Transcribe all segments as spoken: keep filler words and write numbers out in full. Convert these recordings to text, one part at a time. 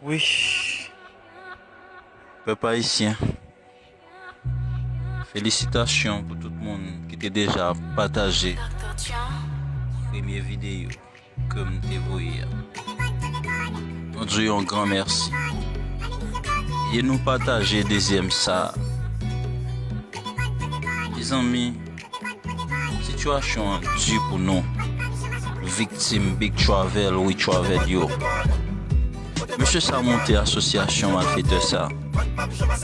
Wi, pèp ayisyen, felisitasyon pou tout moun ki te deja pataje premye videyo ke m te voye a. Nou di yon gran mèsi. E nou pataje dezyèm sa a. Mezanmi, sitiyasyon an di pou nou, viktim Big Travel, We Travel yo. Mesye sa monte asosyasyon malfetè sa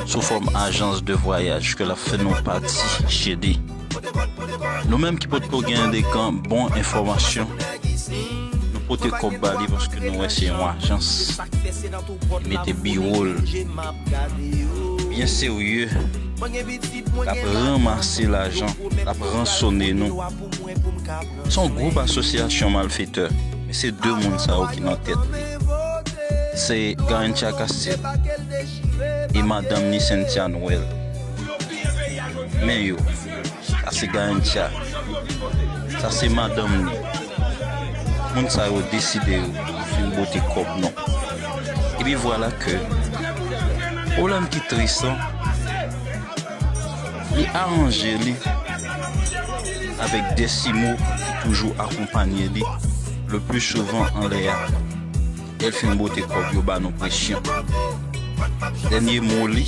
sou fòm ajans de vwayaj ke l ap fè nou pati chez li. Nou menm ki potko gen de gran bon enfòmasyon, nou pote kòb ba li paske nou wè se yon ajans ki mete biwo l byen serye, l ap ranmase lajan, l ap ransone nou. Se yon gwoup asosyasyon malfetè, men se de moun sa yo ki nan tèt li. Se Garincha Castel e madanm ni Cynthia Noël. Men yo, sa se Garincha. Sa se madanm ni. Moun sa yo deside yo fin bote kòb nou. Epi vwala ke pwoblèm ki tris lan, li aranje li avèk Desimo ki toujou akonpanye li le pli souvan anlè a. Lè l fin bote kòb yo ba nou presyon. Dènye mo li,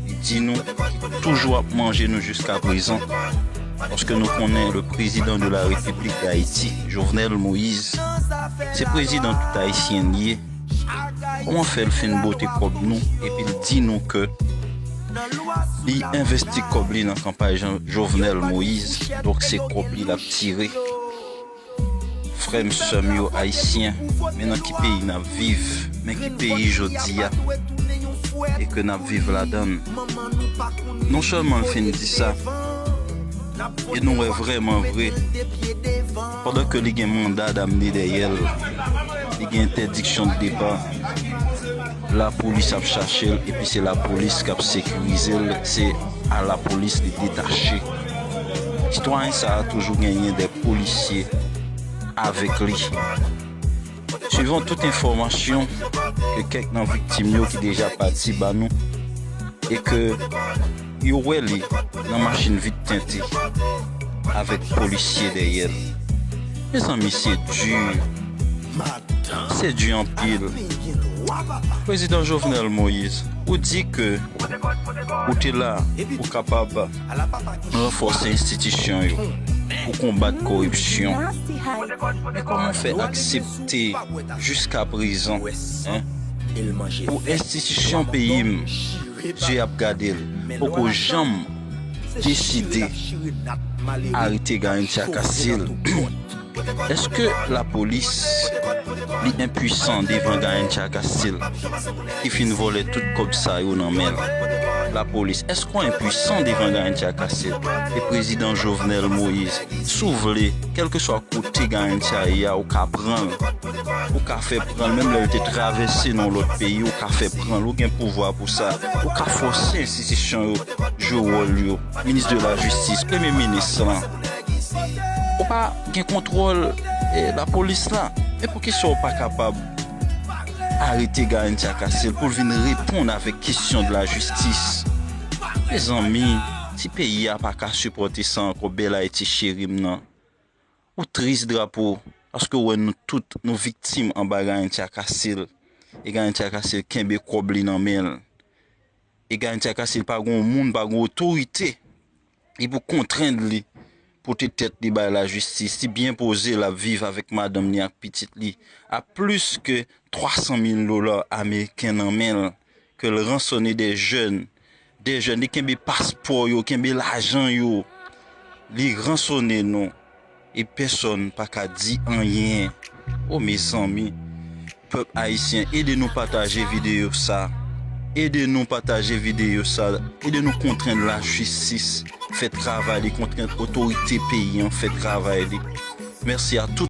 li di nou ki toujou ap manje nou jiska prezan. Paske nou konnen le président de la République d'Haïti, Jovenel Moïse, se prezidan tout ayisyen li ye. Kòman fè l fin bote kòb nou epi l di nou ke li envesti kòb li nan kanpay Jan- Jovenel Moïse, donk se kòb li l ap tire? Frè m, sè m yo ayisyen, men nan ki peyi n ap viv, men ki peyi jodi a e ke n ap viv ladan l. Non sèlman l fin di sa, e nou wè vrèman vre, pandan ke li gen manda damne dèyè l, li gen entèdiksyon de depa, lapolis ap chache l, epi se lapolis k ap sekirize l, se a lapolis li detache. Sitwayen sa a toujou genyen de polisye avèk li. Suivan tout enfòmasyon ke kèk nan viktim yo ki deja pati ba nou, e ke yo wè li nan machin vit tente avèk polisye dèyè l. Mezanmi, se di. Se di anpil. Prezidan Jovenel Moïse, ou di ke ou te la pou kapab ranfòse enstitisyon yo, pou konbat koripsyon. Men kòman w fè aksepte jiska prezan, en, pou enstitisyon peyi m, je ap gade l, poko janm deside arete Garincha Castel? Èske lapolis li enpwisan devan Garincha Castel ki fin vòlè tout kòb sa yo nan men l? Lapolis, èske w enpwisan devan Garincha Castel? E prezidan Jovenel Moïse, si w vle, kèlkeswa kote Garincha ye a, ou ka pran l. Ou ka fè pran l, menm lè l te travèse nan lòt peyi, ou ka fè pran l. Ou gen pouvwa pou sa. Ou ka fòse enstitisyon yo jwe wòl yo. Minis de la jistis, premye minis lan. Ou pa gen kontwòl, eh, lapolis la. Men poukisa w pa kapab arete Garincha Castel pou l vin reponn avèk kesyon de la jistis? Mezanmi, si peyi a pa ka sipòte sa ankò, bèl Ayiti cheri m nan. Ou tris, Drapo, paske w wè nou tout, nou viktim anba Garincha Castel. E Garincha Castel kenbe kòb li nan men l. E Garincha Castel pa gen yon moun, pa gen yon otorite ki pou kontrenn li pote tèt li bay lajistis. Li byen poze, l ap viv avèk madanm li ak pitit li a plis ke twa san mil dola ameriken nan men l, ke l ransone de jèn, de jèn, li kenbe paspò yo, kenbe lajan yo, li ransone nou, e pèsonn pa ka di anyen. O mezanmi, pèp ayisyen, ede nou pataje videyo sa. Ede nou pataje videyo sa. Ede nou kontrenn lajistis fè travay li, kontrenn otorite peyi an fè travay li. Mèsi a tout.